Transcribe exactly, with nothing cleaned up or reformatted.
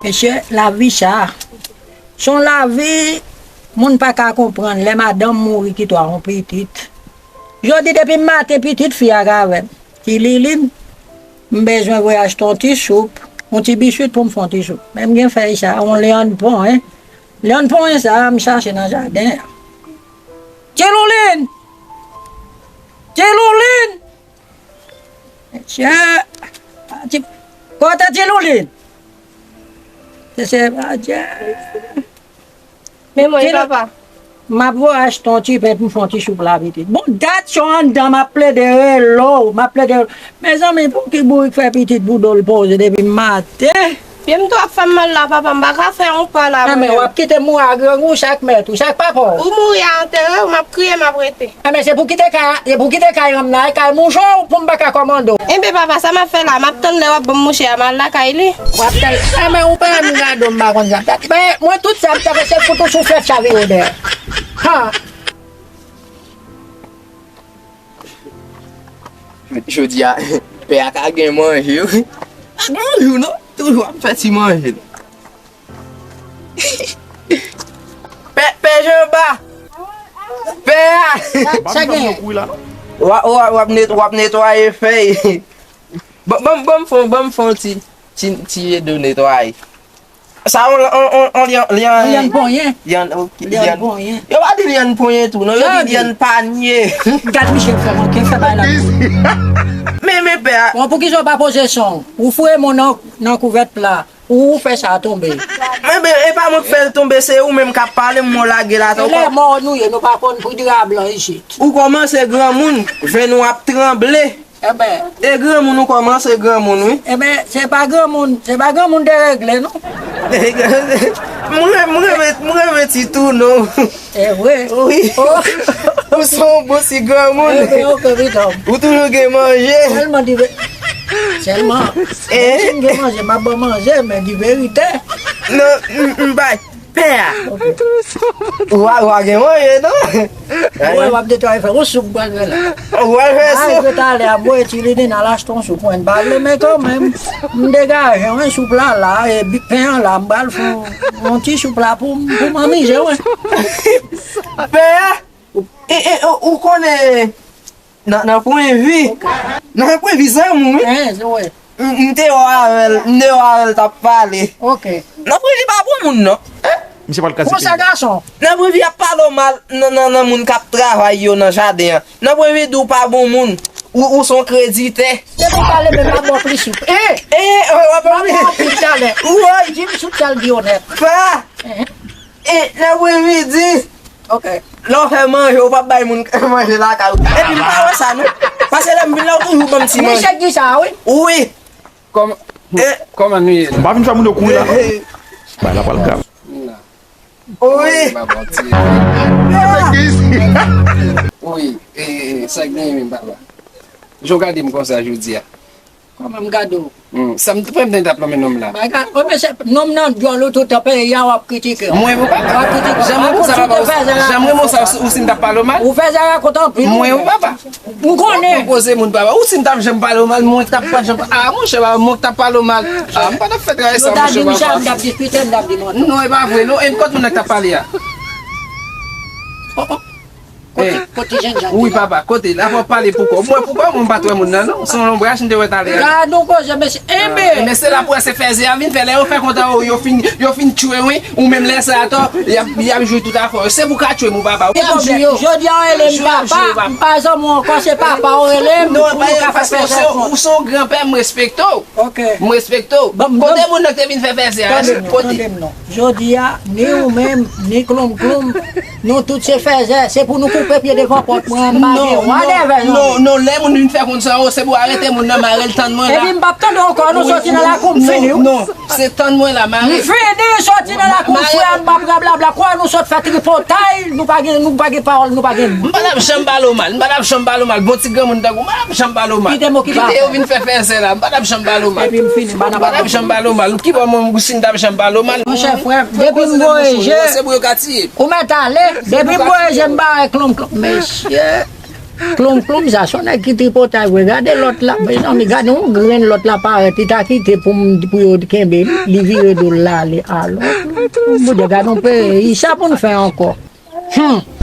Mesye, lavi sa, se yon lavi moun pa ka konprann. Lè madanm mouri kite w a yon pitit. Jodi depi maten pitit fi a ka avè m. Ti Lilin, m bezwen voye achte yon ti soup, yon ti biswit pou m fè yon ti soup. Men m gen fèy sa, yon lyann ponyen. Lyann ponyen sa, m chache nan jaden an. Ti Lilin! Ti Lilin! Mesye, ti, kote Ti Lilin? Se, se, adye. Men mwen, papa. M ap voye achte yon ti pen pou m fè yon ti soup la, pitit. Bon, dat yo anndan, m ap plede rele w, m ap plede rele w. Mezanmi, pou ki bourik fè pitit pou do l poze depi maten? Pye m tou ap fè m mal la, papa, m pa ka fè yon pa la, mwen menm. Enben, w ap kite m mouri a grangou, sa k mèt ou, sa k papa w? Ou mouri a antere w, m ap kriye, m ap rete. Enben, se pou kite kay, se pou kite kay ranm nan, kay mouche w, pou m pa ka kòmande w. Enben, papa, sa m ap fè la, m ap tann lè w ap ban m mouche a, m al lakay li. W ap tann. Enben, ou pa menm gade w, m pa konn sa. Men, mwen, tout sa m t ap fè, se pou tou souflèt chavire w dèyè. Ha! Jodi a, pè a ka gen manje, wi. Pa gen manje, non. Toujou ap fè ti manje. Pè, pè Janba. Pè a. Sa, sa gen? W ap, w ap, w ap net-, w ap netwaye fèy. Ban, ban, ban m fon, ban m fon ti, ti, ti edo netwaye. Sa yon, yon, yon, yon lyann, lyann, lyann ponyen. Lyann, ok, lyann, lyann ponyen. Yo pa di lyann ponyen tou, non, yo di lyann panye. Gad misye fè manke, fè bay la. Men, men, pè a. Bon, poukisa w pa poze son w? Ou foure men w nan, nan kouvèt pla. Ou fè sa tonbe. Men, men, e pa mwen k fè l tonbe, se ou menm k ap pale, m wè w lage l atò. Se lè mò nou ye, nou pa konn pri dra blan isit. Ou kòmanse granmoun, venn ou ap tranble. Enben. E granmoun ou kòmanse granmoun, wi. Enben, se pa granmoun, se pa granmoun deregle, non. M renmen, m renmen, m renmen ti tou, non. E vre? Wi. Oh. Ou se yon bon ti granmoun. Enben, ok, pitit. Ou toujou gen manje. Sèlman di ve-, sèlman, si m gen manje, m ap ban manje, men di verite. Non, m, m bay. Pè a. Ou a, ou a gen manje, non? Ou wè, w ap netwaye fè yon soup, ou pral fè la. Ou pral fè soup. Ay, talè a, m voye Ti Lilin al achte yon soup, mwen, m pa vle, men kanmenm, m degaje, wi, soup la, la, e bi-, pen an la, m pral fè yon, yon ti soup la pou m, pou m anmize, wi. Pè a, e, e, ou, ou konnen, Nan, nan pwen vi. Nan pwen vi zanmi w, wi. Hein, se vre. M, m te wè avè l, m te wè avè l t ap pale. Ok. Nan pwen vi pa bon moun, non. Misye pral kraze peyi. Konsa gason. Nan pwen vi ap pale w mal nan, nan, nan moun k ap travay yo nan jaden an. Nan pwen vi di w pa bon moun. Ou, ou se yon kreditè. Se pou pale men m ap ba w plis soup. Eh! Eh, w ap anvi. M ap ba w plis talè. Woy! Di m soup sa l di onèt. Pa! Eh. E, nan apremidi, ok, lè w fè manje, ou p ap bay moun manje lakay ou. Epi m pa wè sa, non. Paske lè m vin la, ou toujou ban m ti manje. Mesye ki sa, wi. Wi. Kòman, kòman nou ye la? M pa vin fè moun yo kouri la, non. Bagay la pral grav. Wi. Wi, e, e, sa k genyen menm, papa? Jan w gade m konsa jodi a. Kòman m gade w? Hmm, sa m t-, premye m t ap lonmen nonm la. Bagay, o mesye, nonm nan dyòl ou toutan peyi a w ap kritike. Mwen, wi, papa. W ap kritike. Janm renmen sa, papa. Janm renmen sa, ou si m t ap pale w mal. Ou fè zara kont anpil. Mwen, wi, papa. M konnen. Ou poze moun, papa. Ou si m t ap janm pale w mal, mwen k t ap pa janm, ah, monchè, papa, mwen k t ap pale w mal. Ah, m pa t ap fè travay sa, monchè, papa. Yo ta di m sa, m t ap diskite, m t ap di non. Non, e pa vre, non. E kot moun nan k t ap pale a? Oh, oh. Kote, eh, kote jènjan ki la? Wi, papa, kote? La, w ap pale pou kò w. Mwen, pou kò w, mwen pa t wè moun nan, non. Se yon lonbraj, m te wè talè a. Gad yon koze, mesye. Enben. Ah, enben, se la pou wè se fèzè a vin fè. Lè yo fè kontan, yo, yo fin, yo fin tchwe, wi. Ou menm lè sa atò, y ap, y ap jwi tout afè w. Se pou ka tchwe m, wi, papa. Wi, y ap jwi yo. Jodi a, w rele m papa, m pa zanmi w ankò, se papa w rele m, pou nou ka fè fèzè ansanm. Ou se yon granpè, m respekte w. Ok. M respekte w. Kote moun nan ki te vin fè fèzè a? Tande m non, tande m non. Jodi a, ni ou menm, ni Klonm Klonm, nou tout se fèzè. Se pou nou koupe pye devan pòt mwen, m pa gen wadèvè, non. Non, non, lè moun vin fè konn sa, o, se pou arete moun nan, mare l, tann mwen la. Epi m p ap tande w ankò, nou soti nan lakou, m fini, wi. Non, se tann mwen la, mare. M fini, soti nan lakou, frè m, m p ap rablabla, kwa nou sot fè tripotay, nou pa gen, nou pa gen pawòl, nou pa gen. M pa t ap janm pale w mal, m pa t ap janm pale w mal, bon ti granmoun tankou w, m pa t ap janm pale w mal. Kite m okipe. Kite yo vin fè fèzè la, m pa t ap janm pale w mal. Epi m fini, m pa t ap janm pale w mal. Ki bò mwen, si m t ap janm pale w mal? Monchè, frè m, depi m voye je, se pou yo ka tiye m. Ou mèt ale, depi m voye je, m bare Klonm Klonm. Mesye. Klonm, klonm, sa se yon nèg ki tripotay vre. Gade lòt la, mezanmi, gade yon grenn lòt la parèt, li ta kite pou m, pou yo kenbe li, li vire do l la ale. Alò, Bondye, gade yon peyi, sa pou n fè ankò. Hmm.